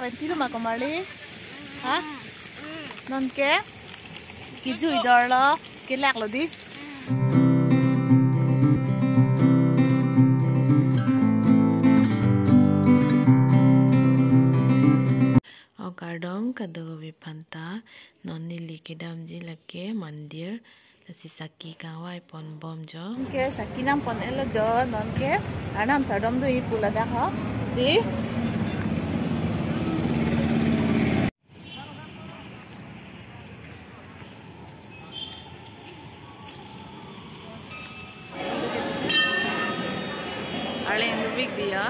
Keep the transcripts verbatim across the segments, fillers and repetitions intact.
Pantilo ma komarli? Ha? Nonke? Kejui dorlo, kelak lo di. O kardom kadokave aphanta, non neli kedamji lake mandir, lasi saki kangvai pon bom jo. Ke saki nang pon-etlo jo, nonke Arnam chardom do-ik pu ladak ho. Di. Arleng dopik diya.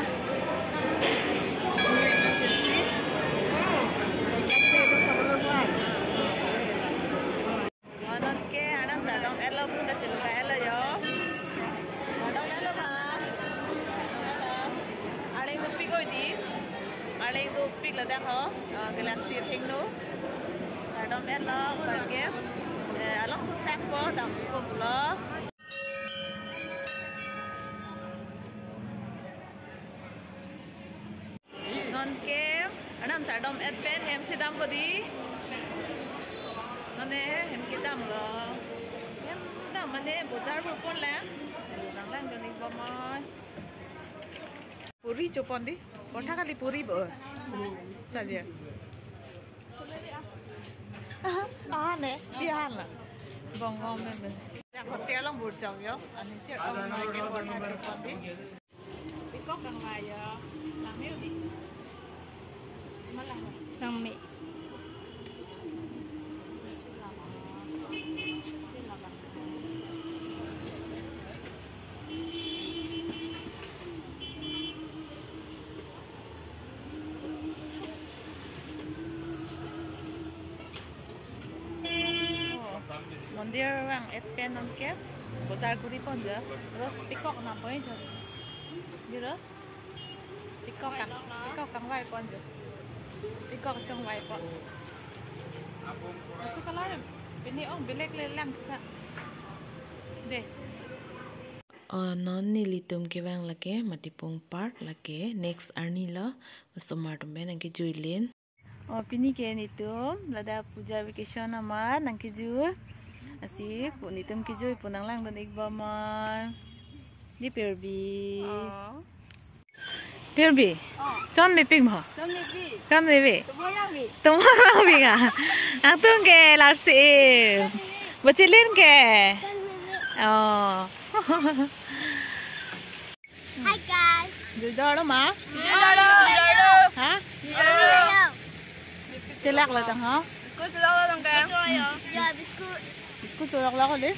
Nonke Arnam chardom-etlo pu ta chilka-etlo jo. Chardom-etlo ma. Arleng dopik oi di. Arleng dopik ladak ho. Ah, Galaxy Thengno. Chardom-etlo, bangke, eh, along susakpo, dampo pulo. Nonke Arnam chardom-et pen hem chedampo di. Nonke hem kedamlo. Hem dam mane bojar bo ponlang. Nanglang dun-ik bom oi. Puri chopon di. Kotha kali puri bo. Saja. Ah, ne, di han la. Bong bong me me. Ya hotel along burjak jo. Ani chir along mai ke kotha chopon di. Pikok kangvai jo. Langme di. Malang. Langme. Mandir vang-et pen nonke bojar kuri pon jo. Terus pikok nampoi jo. Terus pikok kang, pikok kangvai pon jo. Pikok chongvai pon. Asu color pini ong belek le lang tha. De. O non nelitum kevang lake Matipung Park lake next arni lo, osomar atum pen nangkejui len. O pini ke netum ladak puja vacation amat nangkejui. Lasi pu netum kejui pu nanglang dun-ik bom oi. Di Perbi. Oh. Perbi. Oh. Chonmepik mo? Chonmepik. Chonmepik. Tomorrow bi. Tomorrow bi ka. Atum ke larsi. Bachilin ke. Oh. Hi guys. Jui dorlo ma? Jui dorlo. Ha? Jui dorlo. Chelak lo tang ho? Biscuit chelak lo tang ke? Ya, biscuit. Biscuit chelak lo ko le?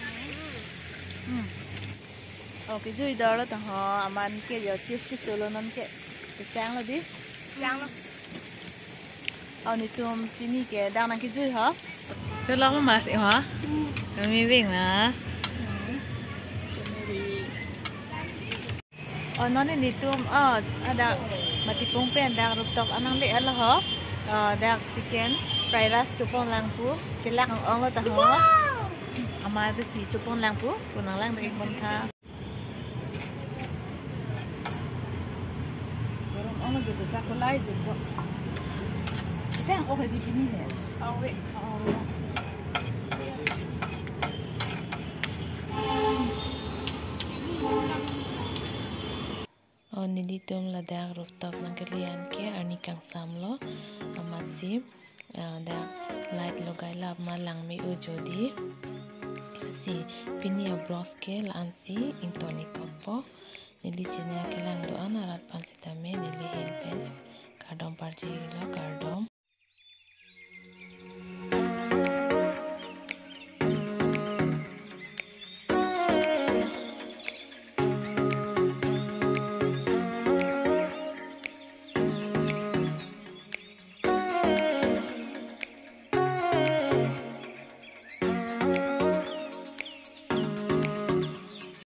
Hmm. Okay, jui dorlo tang ho, amat ke jo chips ke cholo nonke. Kesang lo di? Kesang lo. O netum pini ke dak nangkejui ho. Chelak lo mas e ho. Kami bing na. O non netum o ada Matipung pen dak rooftop anang le-etlo ho. O dak chicken fried rice chopon lang pu. Kelak ong-ong lo ta ho. Amat si chopon lang pu. Pu nanglang dun-ik bom tha. Gurung ong jo ta kolai jo ko. Tang oh di pini he. Awe. O nelitum ladak rooftop nangkele-an ke arni kangsam lo. Amat si ah, dak light logai lap ma langme-o jo di. Si pini a-vlogs ke la-an si ington-ik kokpo. Neli channel kelang do-an arat aphan sitame neli ahin pen kardom parji lo, kardom.